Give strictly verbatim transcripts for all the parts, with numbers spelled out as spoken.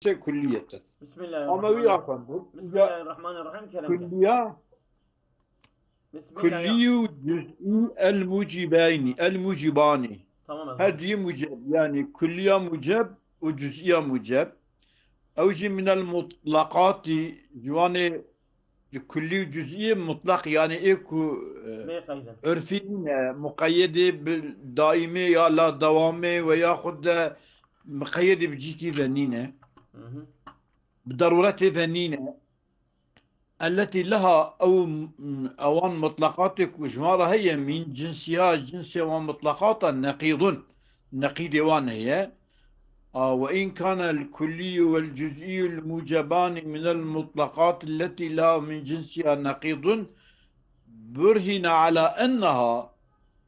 Şe kulliyeten. Ama wî Bismillahirrahmanirrahim. Afendim. Bismillahirrahmanirrahim. Kerem ke. Kulliya, Bismillah ya. Kulli û cüz'i el mucibayni, el mucibani. Tamam, Her ezan. Cî muceb, yani kulliya muceb û cüz'iya muceb. Ew jî minel mutlaqati, ciwanê kullî û cüz'iyê mutlaq, yani ê ku, e, Bê qeydin. Örfî nîne, muqeyyedê bi daîmê ya la dewamê ve yaxud de muqeyyedê bi cîkî ve nîne. Hı hı. Bi deruretê ve nîne. Elletî leha ew, ewan mutlaqatê ku ji wan re heye, min cinsiha, cinsê wan mutlaqatan neqîdun. Neqîdê wan heye. A, ve in kana el kullî vel cüz'î el mucebani min el mutlaqat elletî leha min cinsiha neqîdun, burhîne ala enneha,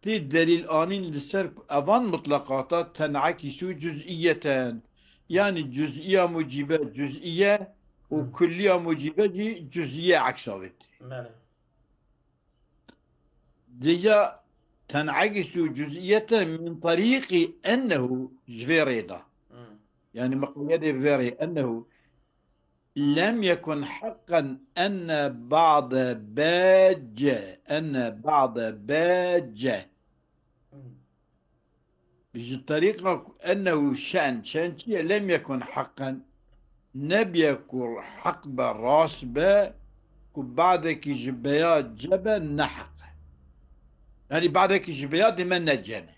tê delîl anîn li ser ku evan mutlaqata ten'ekîsû cüz'iyeten. Yani cüz'iya mucibe cüz'iye û Hı. Kulliya mucibe jî cüz'iye eksa vê tê. Bele. Dêja ten'ekîsû cüz'iyeten min terîqî ennehu ji vê rê de. Hı. Yani miqeyyedê vê rê ennehu lem yekun heqqen enne ba'de bece, enne ba'de bece. Hı. Ji terîqa ku ennehu şen, şen çi ye? Lem yekun heqqen, nebiye ku heq be, rast be, ku badekî ji beya ce be, ne heq e. Yani badekî ji beya dê me ne ce ne.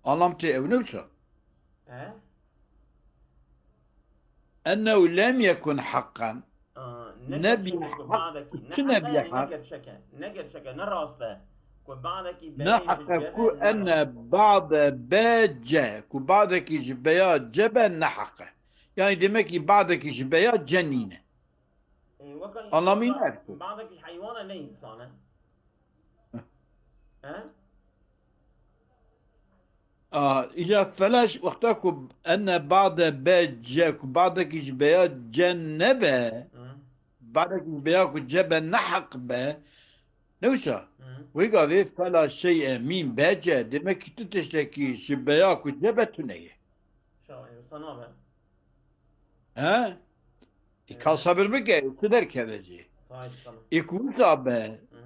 Anlam tê ew ne wisa? He? Ennehu lem yekun heqqen. Aa, ne Nebiye gerçek e ku heq, badekî, ne çi heq e, nebiye yani ne heq? Gerçek e. Ne gerçek e, ne rast e. Ku badekî Ne berê ji heq e cebe ku ne enne rast. Ba'de be ce, ku badekî ji beya ce be ne heq e. Yani demek ki badekî ji beya ce nîne. E, weka Anlamî weka ne? Badekî heywan e ne însan e. He? A, îca felaş wexta ku enne ba'de be ce, ku badekî ji beya ce nebe, Hı. Badekî ji beya ku ce be ne heq be, ne wisa? Hı. Wê gavê fela şey e min be ce, demek ki tu tiştekî ji beya ku ce be tune ye. Şawa, wisa nabe. He? Ê, ka Evet. Sabir bike, tu derkeve jî. Tamam, tamam. Ê ku wisa be, Hı.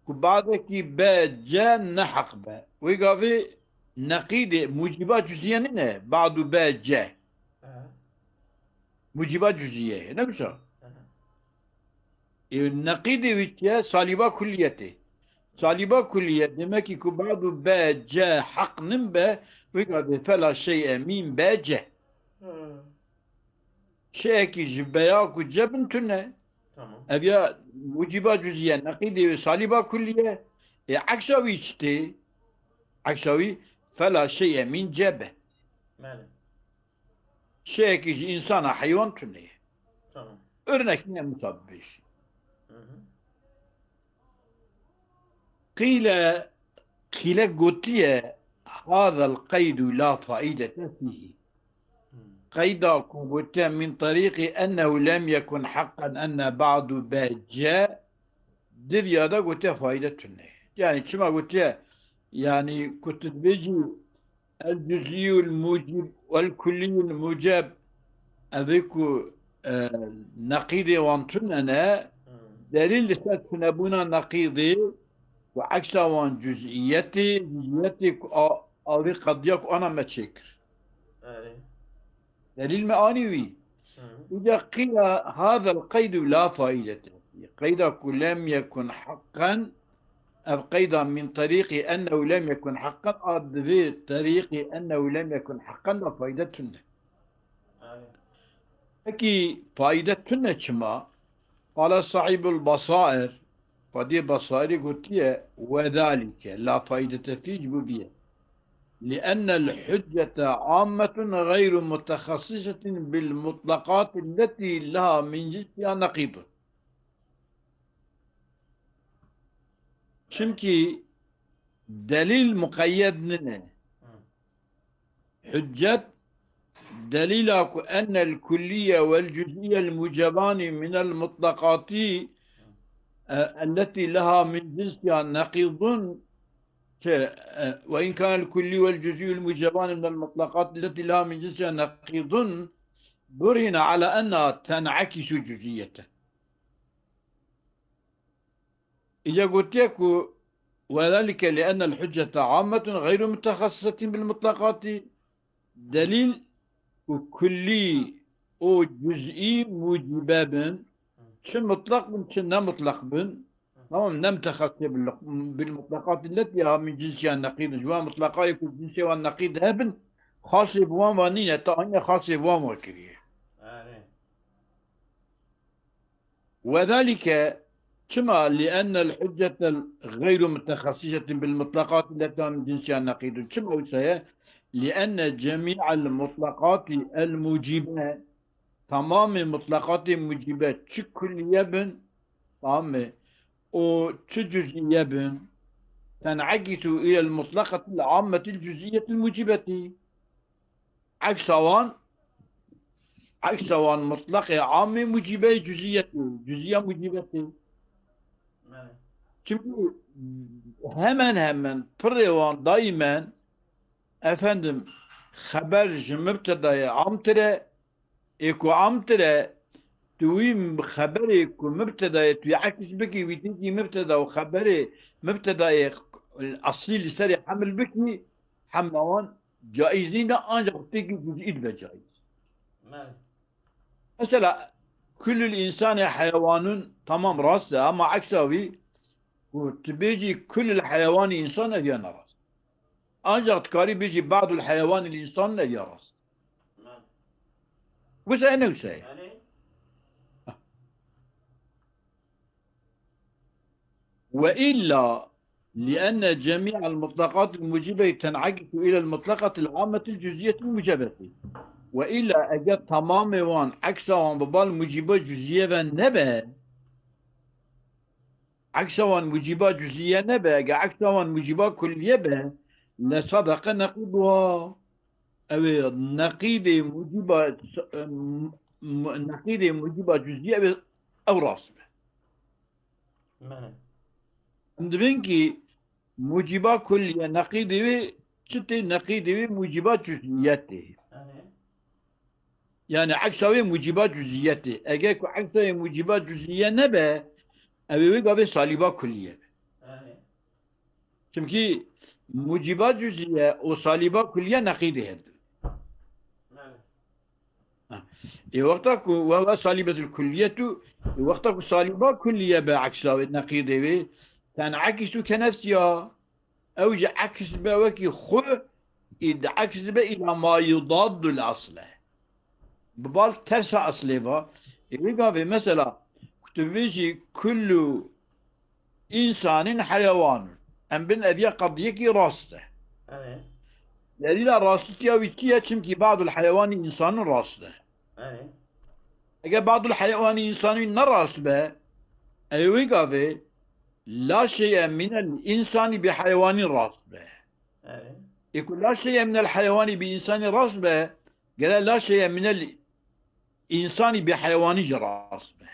Ku badekî be ce ne heq be. Wê gavê neqîdê muciba cüziye nîne, ba'du be ce. Aha. Muciba cüziye ye, ne wisa? Aha. Ê, neqîdê wî çi ye? Salîba kulliyetê. Salîba kulliye, demek ki ku ba'du be ce heq nin be, wê gavê fela şey e min be ce. Hı. Şeyekî ji beya ku ce bin tune. Tamam. Ev ya muciba cüziye, neqîdê wê salîba kulliye. Ê eksa wî çi tê? Eksa wî fela şey e min ce be. Bele. Şeyekî ji însana heywan tune ye. Tamam. Örnek ne mutabbeş. Hı hı. Qîle, qîle gotiye, hazel qeydu la faidete fîhî. Qeyda ku gotiye min terîqî ennehu lem yekun heqqen enne ba'du be ce, di viya de gotiye faîde tune. Yani çima gotiye, yani ku tu dibêjî el cüz'îyul mucib wel kullîyul muceb, ev ê ku, e, neqîdê wan tune ne, delîl li ser tunebûna neqîdê ku eksa wan cüz'iyetê, cüz'iyetê ku a, a vê qediya ku ana me çêkir. Erê. Delîl me anî wî. Hı. Îca qîla hazel qeydu la faîdete. Qeyda ku lem yekun heqqen, ev qeyda min terîqî ennehu lem yekun heqqen, a divê terîqî ennehu lem yekun heqqen de faîde tune. Erê. Pekî faîde tune çima? Qala sahibul basair, Qadiyê Basairî gotiye, "Wedalike la faîdete fî" ji bo vî ye. "Li ennel huccete ammetun xeyru mutexessisetin bil mutlaqat letî leha min cinsiha neqîdun." Çimkî delîl muqeyyed nine. Hı. Huccet, delîla ku ennel kulliye wel cüz'iye el mucebani minel mutlaqatî, e, elletî leha min cinsiha neqîdun, çi, e, ve in kanel kullî wel cüz'î el mucebani minel mutlaqatî elletî leha min cinsiha neqîdun, برهن على أنها تنعكس جزئية. Îca gotiye ku وذلك لأن الحجة عامة غير متخصصة بالمطلقات. Delîl ku kullî û cuzî mucibe bin, çi mutlaq bin, çi ne mutlaq bin. Tamam, ne mutexesis bil, bil mutlaqat illeti ya min cinsiya neqîd. Ji wan mutlaqayê ku cinsê wan neqîd hebin, xasê bi wan ve nîne, ta aniye xasê bi wan ve kiriye. Erê. وذلك, çima, لأن الحجة غير متخصصة بالمطلقات اللتان جنسها نقيض. Çima wisa ye? لأن جميع المطلقات الموجبة, tamamê mutlaqatê mucibe, çi kulliye bin, tamam mı? O çi cüz'iye bin, تنعكس إلى المطلقة العامة الجزئية الموجبة. Eksa wan, eksa wan mutlaqê amê mucibeyê cüziyetê, cüziya mucibetê. Belê. Çünkü hemen hemen pirê wan daimen, efendim, xeber ji mibtedayê amtir e, ê ku amtir e, tu wî xeberê ku mibtedayê tu yê eks bikî, wî têkî mibteda û xeberê mibtedayê eslî li serê hemil bikî, hemla wan caîz nîne, ancak têkî cuzî dibe caîz. Belê. Mesela, kulül insane heyewanun, tamam, rast e, ama eksa wî, ku tu bêjî kulül heyewani insan, ev ya ne rast. Ancak dikarî bêjî badul heyewani insan, ev ya rast. Belê. Wisa ne wisa ye? Belê. وإلا لأن جميع المطلقات الموجبة تنعكس إلى المطلقة العامة الجزئية الموجبة. وإلا, eger tamamê wan, eksa wan bi bal muciba cüziye ve nebe, eksa wan muciba cüziye nebe, eger eksa wan muciba kulliye be, لصدق نقيضها. Ew ê neqîdê muciba, em, mu-, neqîdê muciba cüziye ew ê, ew rast be. Belê. Em dibên ki muciba kulliye neqîdê wê çi tê, neqîdê wê muciba cüziye tê. Belê. Yani eksa wê muciba cüziye tê. Eger ku eksa wê muciba cüziye nebe, ew ê wê gavê salîba kulliye be. Belê. Çimkî muciba cüziye û salîba kulliye neqîdê hevdû. Belê. Ha. Ê wexta ku we, we salîbetul kulliyetu, ê wexta ku salîba kulliye be eksa wê, neqîdê wê, ten'ekisu kenefsiha. Ew ji eks be wekî xwe, ê di eks be îla ma yudaddul asle. Bi bal tersa eslê va. Ê wê gavê mesela, ku tu bêjî kullu insanin heyewanun. Em bin ev ya qediyekî rast e. Evet. Delîla rastîtiya wî çi ye? Çimkî badul heyewani insanin rast e. Evet. Eger badul heyewani insanin ne rast be, ew wê gavê la şeye minel insani bi heyewani rast be. Evet. Ê ku la şeye minel heyewani bi insani rast be, gere la şeye minel insani bi heyewani jî rast be.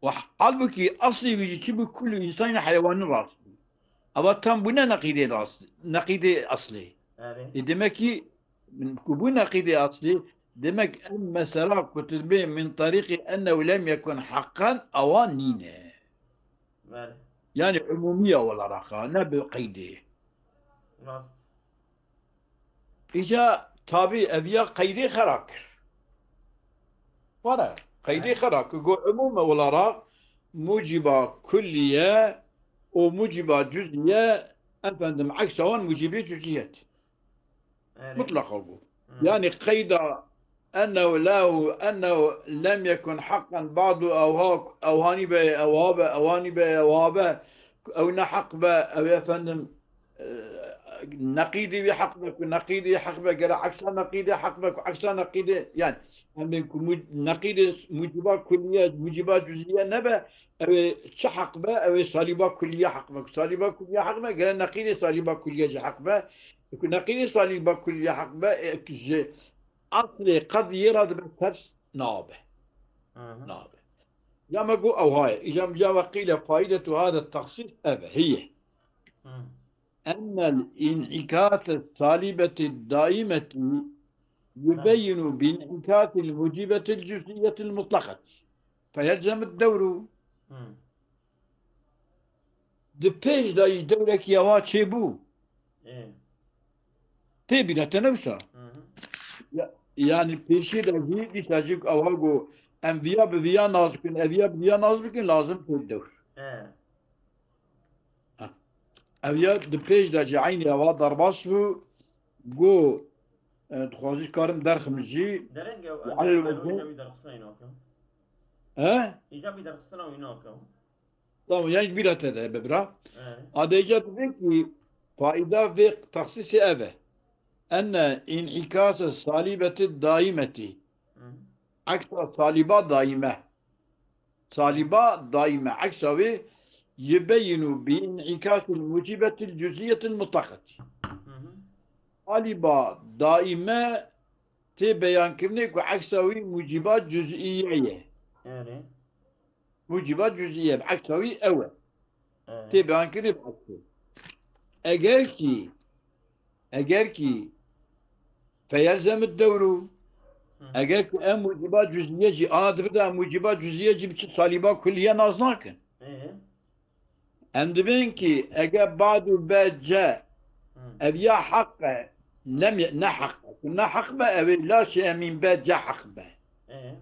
Û halbukî eslê wî jî çi bû, kullu insani heyewani rast bû. Eva tam bûne neqîdê rast, neqîdê eslê. Erê. E, demek ki, ku bû neqîdê eslê, demek em mesela ku tu dibê min terîqî ennehu lem yekun heqqen, ewa nîne. Belê. Yani umumiye olarak ha, ne bi qeydê. Rast. Îca tabî ev ya qeydê xera kir. Were, qeydê xera kir. Got umum olarak muciba kulliye û muciba cüziye, efendim, eksa wan mucibê cüziyet. Erê. Mutlaka got. Hı. Yani qeyda ennehu lehu, ennehu lem yekun haqqan ba'du, ewha, ewhanî be, ewha be, ewhanî be, ewha be, ew ne haq be, ew efendim, e, neqîdê wî haq be, ku neqîdê heq be, gere eksa neqîdê heq be, ku eksa neqîdê, yani, em ê ku mu-, neqîdê muciba kulliye, muciba cüziye nebe, ew ê çi heq be, ew ê salîba kulliye heq be, ku salîba kulliye heq be, gere neqîdê salîba kulliye jî heq be, ku neqîdê salîba kulliye heq be, e, ji aslê qediyê re dibe ters nabe. Hı hı. Nabe. Ya me got ewha ye. Îca min ca ve qîle faidetu hada taxsîs ev e. Hiye. Hı. Ennel in'ikate salîbeti daimeti يبين بانعكاس الموجبة الجزئية المطلقة فيلزم الدور. Hı. Di pêş de jî dewrekî ewa çêbû. Ê. Tê bîra te ne wisa? Hı hı. Ya, yani pêşî de jî, dîsa jî ewa got, em viya bi viya nas bikin, ev viya bi viya nas bikin, lazim tê dewr. Ê. Ha. Ev ya di pêş de jî eynî ewa derbas bû, got, e, dixwazî karim derxim jî. Dereng ew, Û ew, alel ew, wezin. Îca wî derxistina wî nake. He? Îca wî derxistina wî nake. Tamam, yani bîra te de be bira. He. Adê îca dibê ki faîda vê texsîsê ev e. Enne înîkase salîbeti daîmetî. Hı. Eksa salîba daîme. Salîba daîme eksa wê yubeyinu bi înîkasil mucibetil cüz'iyetil mutlaqetî. Hı hı. Salîba daîme tê beyankirinê ku eksa wî muciba cüz'iye ye. Erê. Muciba cüz'iye bi eksa wî ew e. Erê. Tê beyankirinê bi eksa. Eger kî Eger kî feyelzemit dewru, Hı. eger ku em muciba cüz'iye jî, ana divida em muciba cüz'iye jî bi çi salîba kulliye nas nakin. Ê. Em dibên ki eger badu be ce Hı. ev ya heq be, ne mi-, ne heq be. Ku ne heq be, ew ê la şey emîn be ce heq be. Ê.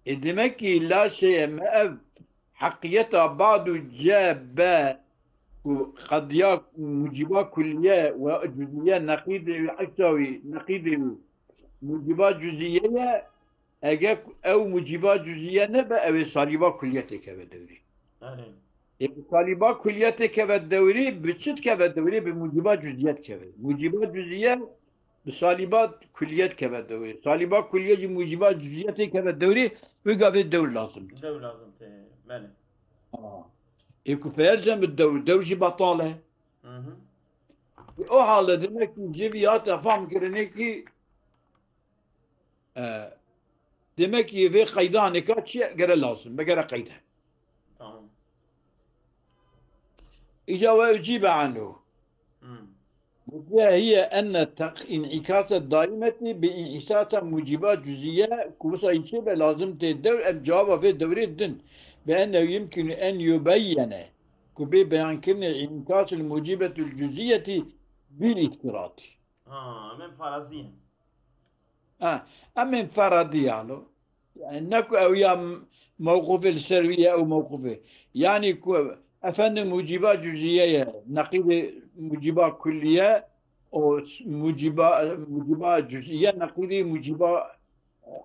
Ê demek ki la şey em ev heqiyeta bad û ce be ku qediya muciba kulliye ve cüz'iye neqîdê wî, eksa wî neqîdê wî muciba cüz'iye ye, eger ku ew muciba cüz'iye nebe, ew ê salîba kulliye têkeve dewrê. Erê. Ê bi salîba kulliye têkeve dewrê, bi çi dikeve dewrê? Bi muciba cüz'iye dikeve. Muciba cüz'iye bi salîba kulliye dikeve dewrê. Salîba kulliye jî muciba cüz'iye têkeve dewrê, wê gavê dewr lazim. Dewr lazim tê, belê. Ha. Ê ku feyelzem bi dewr, dewr jî betal e. Hı hı. Ê o halde demek ki civî hate fam kirinê ki, e, demek ki vê qeydanêka çi ye? Gere lazim be, gere qeyde. Tamam. Îca we ucîbe anhu. Hmm. Gotiye hiye enne teq-, înîkase daîmetî bi înîkasa muciba cüz'iye ku wisa îçê be lazim tê dewr em cewaba vê dewrê din. Bi ennehu yumkinu en yubeyyene ku bê beyankirinê înîkasil mucibetul cüz'iyetî bil îştiratî. Ha, em ê farazî ye. Ha, em ê faradî yalo. Yani ne ku ew ya m-, mewqufê li ser wî ye, ew mewqufê. Yani ku efendim muciba cüz'iye ye, neqîdê muciba kulliye, o s-, muciba, muciba cüz'iye, neqîdê muciba,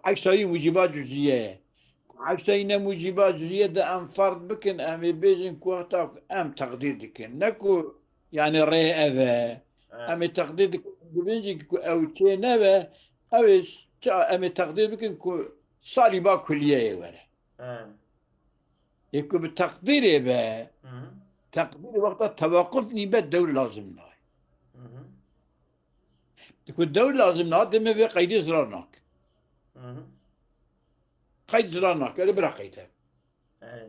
eksa wî muciba cüz'iye ye. Ku eksa wî ne muciba cüz'iye de em ferd bikin, em ê bêjin ku heta ku em teqdîr dikin. Ne ku yani rê ev e. He. Em ê teqdîr dikin, dibêjin ku ew çê nebe, ew ê ça-, em ê teqdîr bikin ku salîba kulliyeyê were. He. Ê ku bi teqdîrê be, Hı hı. teqdîrê wexta tewaquf nîbe dewr lazim naye. Hı hı. Ku dewr lazim naye, demê vê qeydê zirar nake. Hı hı. Qeyd zirar nake, li bira qeyde. Ey.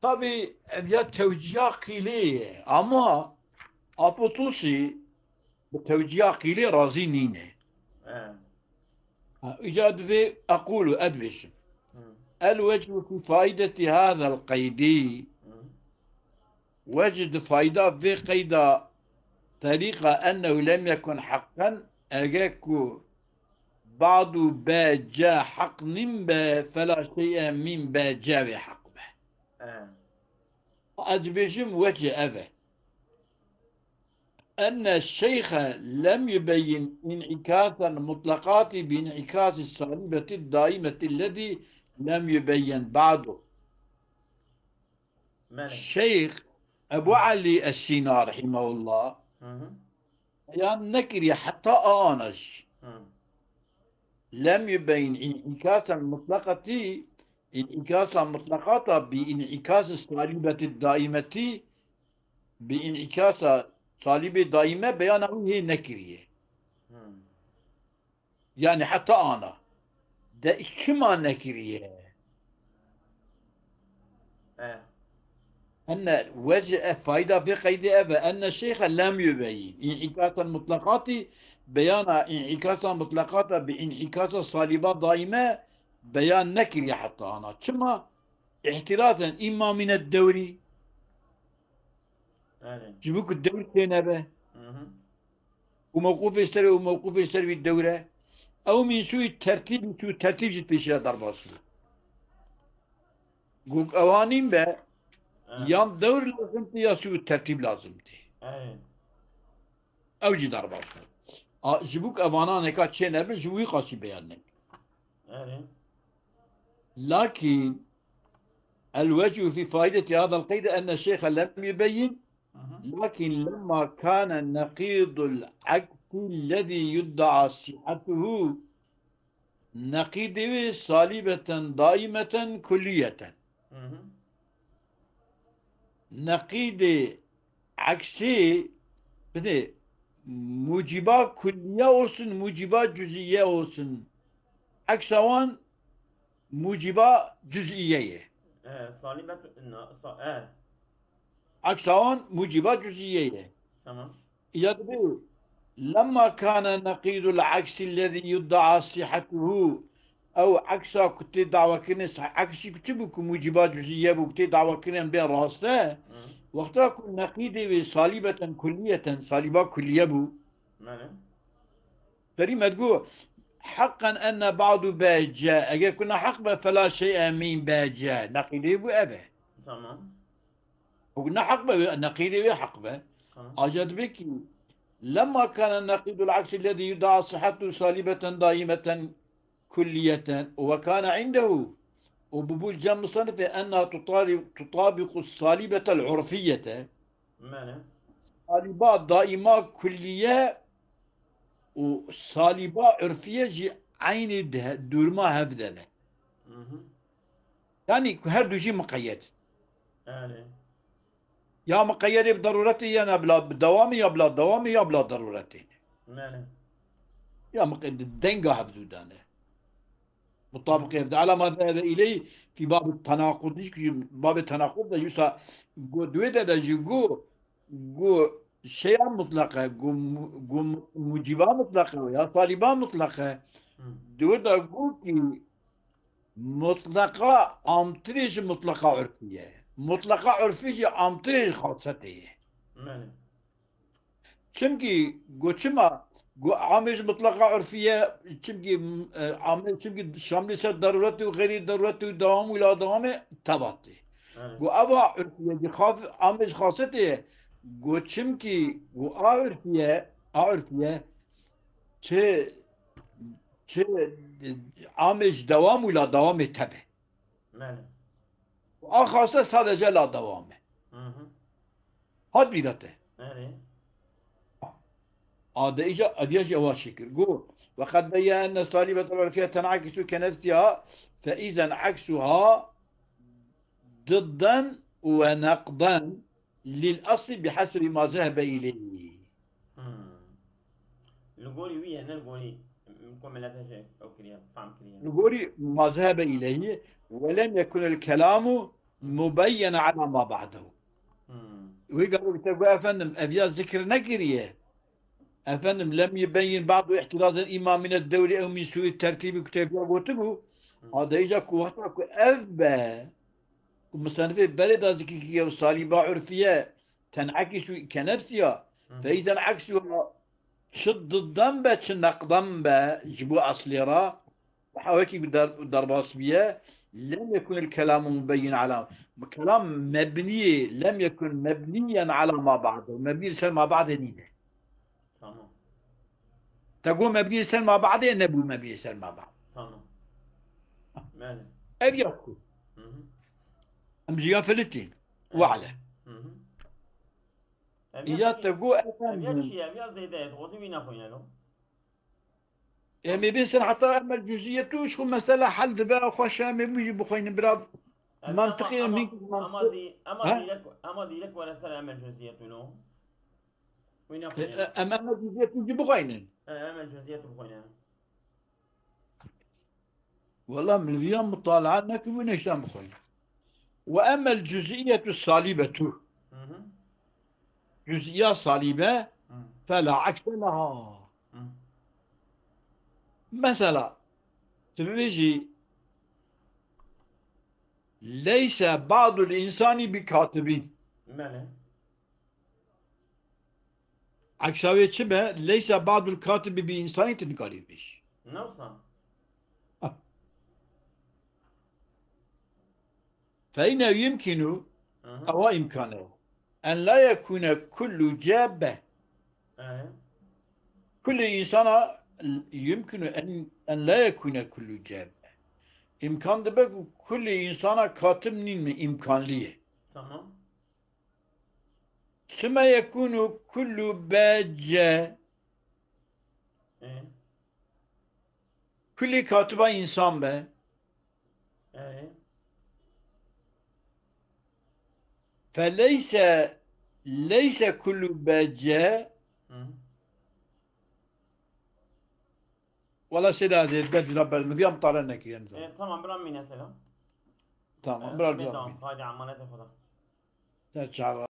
Tabî ev ya tewciya qîlê ye. Ama Apo Tusî bi tewciya qîlê razî nîne. Ey. Ha, îca divê eqûlu, ez dibêjim. Hı. El vecbu fî faîdetî hazel qeydî. Hı. Wecih di fayda vê qeyda terîqa ennehu lem yekun heqqen, eger ku ba'du be ce heq nîn be, fela şey'e min be ce vê heq be. He. Ez dibêjim wecih ev e. Enne şeyxe lem yubeyyin in'ikasel mutlaqati bi in'ikasi salibeti daimeti lezî lem yubeyyin ba'du. Belê. Şeyx Ebu Elî Es-Sîna rahimehullah Hı hı. beyan nekiriye heta a ana jî. Hı. Lem yubeyin in'ikasen mutlaqatî, in'ikasa mutlaqata bi in'ikasi salibeti daimetî, bi in'ikasa salibê daime beyana wî hê nekiriye. Hı. Yani heta ana. De çima nekiriye? E. Enne wece e fayda vê qeydê ev e. Enne şeyxe lem yubeyyin. İn'ikasel mutlakatî beyana in'ikasa mutlakata bi in'ikasa saliba daîme beyan nekiriye heta ana. Çima? İhtirazen imma minet dewrî. Erê. Ji bo ku dewr tênebe. Hı hı. Û mewqûfê ser û mewqûfê ser wî dewre. Ew mîn sûî tertîb, sû tertîb jî pêşiya derbasî. Gok ewanîn be, Erê. Yan dewr lazim tê ya sû tertîb lazim tê. Erê. Ew jî derbas bû. A, ji bo ku evanan heka çê nebin, ji wî qasî beyan nebin. Erê. Lakin, الوجه في فائدة هذا القيد أن الشيخ لم يبين، Hı hı. لكن لما كان نقيض العكس الذي يدعى صحته نقيض صليبة دائمة كلية. Hı hı. Neqîdê eksê, bide, muciba kulliye olsun, muciba cüziye olsun. Eksa wan muciba cüziye ye. E, salibet, na, sa, e. Eksa wan muciba cüziye ye. Tamam. Ya dibe, lemma kana neqîdul aksî lezî yudda'a sîhetuhu, ew eksa ku tê dawakirinê sih-, eksî ku çi bû ku mucîba cuzîye bû, ku tê dawakirinê em bên raste, Hı. wexta ku neqîdê wê salîbeten kulliyeten, salîba kulliye bû. Belê. Serî me digo, heqqen enne ba'du B C, eger ku ne heq be, fela şey'e min B C, neqîdê bû ev e. Tamam. Û ne heq be, neqîdê wê heq be. Tamam. Aca dibe ki, lemma kana neqîdul aksî lezî yudda'a sihhetu salîbeten daîmeten kulliyeten, û ve kana indehu, û bi bûl cem musannife enna tutari-, tutabiqu salîbetel urfiyete. Mene. Salîba daîma kulliye û salîba urfiye jî eynî de-, durma hev de ne. Hı hı. Yanî ku her du jî miqeyed. Erê. Ya miqeyedê bi derûretê ye ne bila bi dewamê ya bila dewamê ya bila derûretê ne. Belê. Ya miqe-, di denga hevdû de ne. Mutabiqê hevdû. Ala ma zehebe ileyh fî babê tenaqud. Babê tenaqud de yusa go duê de de jî go, go şeya mutlaqe, go mu-, go mu-, muciba mutlaqe ya salîba mutlaqe. Hı. Duê de go ki Mutlaqa amtirê ji mutlaqa urfî ye. Mutlaqa urfî jî amtirê ji xasetê ye. Belê. Çimkî go çima go amê ji mutlaqa urfî ye, çimkî, e, amê, çimkî şamlê ser derûretê û xeyrî derûretê û dewam û la dewamê tebatê. Belê. Go eva urfî ye, jî xaf-, amê ji xasetê ye. Go çimkî go a urfî ye, a urfî ye, çi, çi amê ji dewam û la dewamê teve. Belê. A xase sadece la dewam e. Hı hı. Hat bîra te. Belê. A de îca, a diya jî ewa çêkir. Go, ve qed beyye enne salîbetel urfiye ten'akisu ke nefsiha, fe îzen eksuha didden ve neqden lil asli bi hesbi ma zehebe ileyhi. Hmm. Li gorî wî ye, ne li gorî ku milete jê ew kiriye, fehm kiriye. Li gorî ma zehebe ileyhi, ve lem yekunil kelamu mubeyyen ala ma ba'dehu. Hmm. Wî garo te got, efendim, ev ya zikir nekiriye. Efendim, lem yubeyyin ba'du ihtirazin imma minet dewri ew min su'i tertibi ku te ev ya gotibû. Hmm. A de îca ku wexta ku ev be, Ku musanifê berê da zikir kiriye û salîba urfiye ten'ekî şu ke nefsiya, Hı. Fe îzen eksuha çi didden be, çi neqden be ji bo eslê re, hewekî ku der-, derbas biye, lem yekun el kelamu mubeyyin ala. Kelam mebniyê, lem yekun mebniyen ala ma ba'de. Mebnî li ser ma ba'dê nîne. Tamam. Te got mebnî ser ma ba'dê, nebû mebnî ser ma ba'd. Tamam. Belê. Ev ya ku. Hı hı. Em ji ya filitîn. Evet. We'le. Hı hı. Ev ya Ya çi? Te got Ev ya efendim. Çi? Ev ya zêde ye. Dixwazî wî nexwîne lo. Em ê bêsin heta em el cüziyetû, ji xwe mesela hel dibe, xweş e, em ê bû jî bixwînin bira. Ev Mantiqê ama, min ama, ama mantiq-, dî-, ama Ha? dîrek, ama dîrek were ser em el cüziyetû lo. Wî E, nexwîne. e, em, em cüziyetû jî bixwînin. E, em cüziyetû bixwîne. Wela min viya mutalaa nekir, wî neştan bixwînin. Ve emmel cüz'iyetu salibetu. Hı hı. Cüz'iya salibe Hı. fela akse leha. Hı. Mesela, tu bibêjî leyse ba'dul insani bi katibîn. Belê. Eksa wê çi be? Leyse ba'dul katibi bi insani tu nikarî bibêjî. Ne wisa? Fe inne yumkinu, Hı hı. ewa imkan e. En la yekune kullu ce be. Belê. Kullu insana yumkinu en, en la yekune kullu ce be. İmkan dibe ku kullu insana katib nîn mi? İmkanlı ye. Tamam. Süme yekunu kullu be ce. E. Kulli katiba insan be. E. Feleyse, leyse kullu be ce. Hı. Wala sê de ez ê ber cila ber, min diya mitale nekiriye nizam. E, tamam, bira mîne selam. Tamam, E, bira sibê cila tamam, mîne. Haydi, emanete Xuda. Ne çawa.